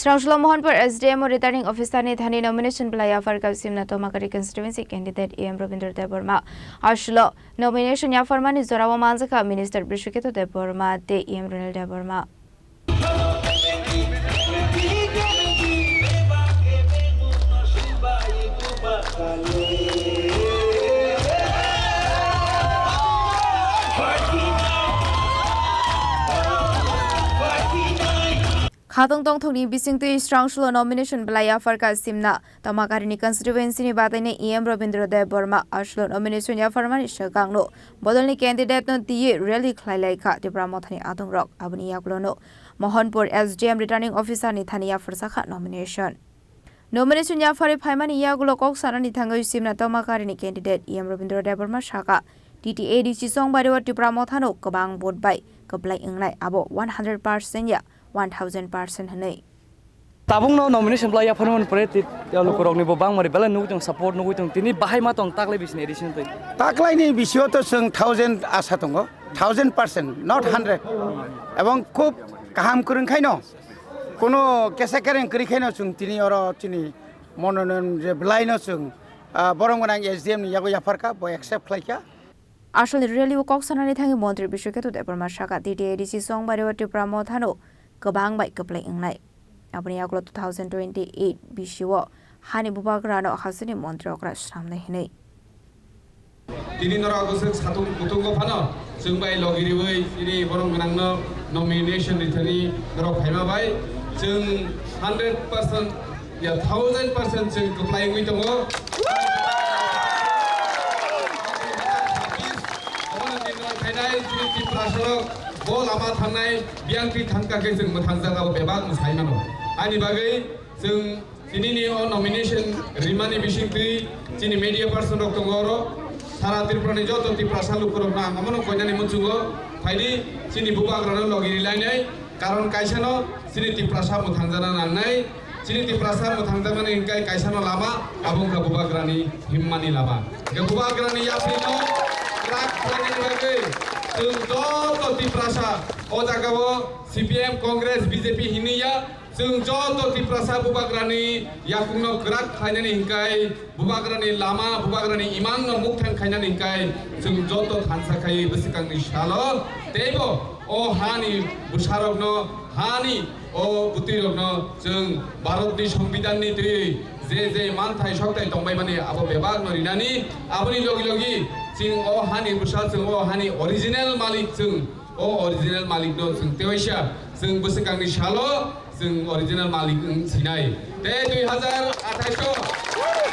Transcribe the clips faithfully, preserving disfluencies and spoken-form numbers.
Rangshlo Mohanpur S D M o Returning Officer ni thani nomination belai yapharkha Simna Tomakari constituency candidate E M Rabindra Debbarma. Aswlo nomination yapharmani jorao manjakha Minister Bishwaketu Debbarma tei E M Ronil Debbarma. Khatong tongthokni bisingtwi Srangshlo nomination belai yapharkha Simna Tomakarini constituency ni bataini E M Rabindra Debbarma. Aswlo nomination yapharmani swkangno bodolni candidate no twiwi rally khlai laikha Tipra Mothani adongrok. Aboni yagulono Mohanpur S D M Returning Officer ni thani yapharjakha nomination. Nomination yapharwi phaimani yagulo kok sanani thangwi Simna Tomakarini candidate E M Rabindra Debbarma sakha, T T A D C chongbario Tipra Mothano kwbang vote bai kwplai wngnai, abo one hundred percent ya one thousand percent hwnwi. Tabukno nomination belai yapharmani pore ti-, lukurokni bo bangmari belai nugwi tong, support nugwi tong, tini bahai ma tong taklai bisini addition twi. Taklaini bisio to chwng thousand asa tongo, thousand percent, not hundred. Ebong khub kaham kwrwng khaino, kono kesa kereng kwrwi khaino chwng tini oro chini mononoyon je belaino chwng, ah, borom gwnang S D M ni yago yapharkha, bo accept khlaikha. Aswlni rally o kok sanani thangwi Montri Bishwaketu Debbarma sakha, T T A D C chongbario Tipra Mothano kwbang bai kwplai wngnai. Aboni yagulo two thousand twenty-eight bisio hani bubagrano hasteni montri okra swnamnai hwnwi. Tini norok bwswk satung kutung o phano chwng bai logi riwi tini borom gwnangno nomination rithani norok phaima bai chwng hundred percent ya thousand percent chwng kwplai wngwi tongo. Obono tini norok phainai chini Tiprasarok bo lama thangnai biyang twi thangkha khe chwng mwthangjak abo bebak mwsai mano. Ani bagwi chwng Tinini o nomination rimani bisingtwi chini media person rok tongo oro. Sara Tripura ni joto Tiprasa lukurokno ang omono koinani muchungo. Phaidi chini bubagrano logi rilainai. Karon kaisano chini Tiprasa mwthangjana nangnai. Chini Tiprasa mwthangjakmani hwnkai kaisano lama, abo wngkha bubagrani himmani lama. Hwnkhe bubagrani yaprino kwrak khlainani bagwi chwng joto Tiprasa o jagao C P M, Congress, B J P hinwi ya. Chwng joto Tiprasa bubagrani yakungno kwrak khlainani hwnkai, bubagrani lama, bubagrani imangno mukthang khainani hwnkai, chwng joto thansa khai bwswkangni salo teibo o hani bwsarokno, hani o bwtwirokno chwng Bharatni Songbidanni twi je je manthai sokthai tongbaimani abo bebakno rinani, aboni logi logi chwng o hani bwsa, chwng o hani original malik, chwng o original malikno chwng tewaisa, chwng bwswkangni salo chwng original malik wng sinai. Tei dui hazar athais o,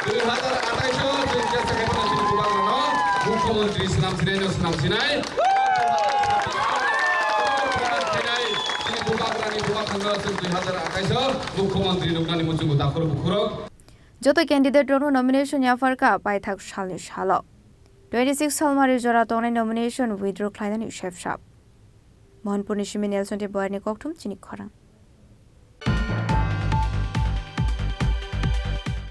dui hazar athais o chwng jesa khe phano chini bubagrano mukhyamantri swnam sinai no swnam sinai. Chini bubagrani bubagrano chwng dui hazar athais o mukhyamantri nuknani muchungo dakhoro bukhurok. Joto candidate rokno nomination yapharkha paithak salni salo. Twenty six salmari jora tongnai nomination withdraw khlainani sepsap. Mohanpurni simi Nelson tei Boyarni kokthum chini khorang.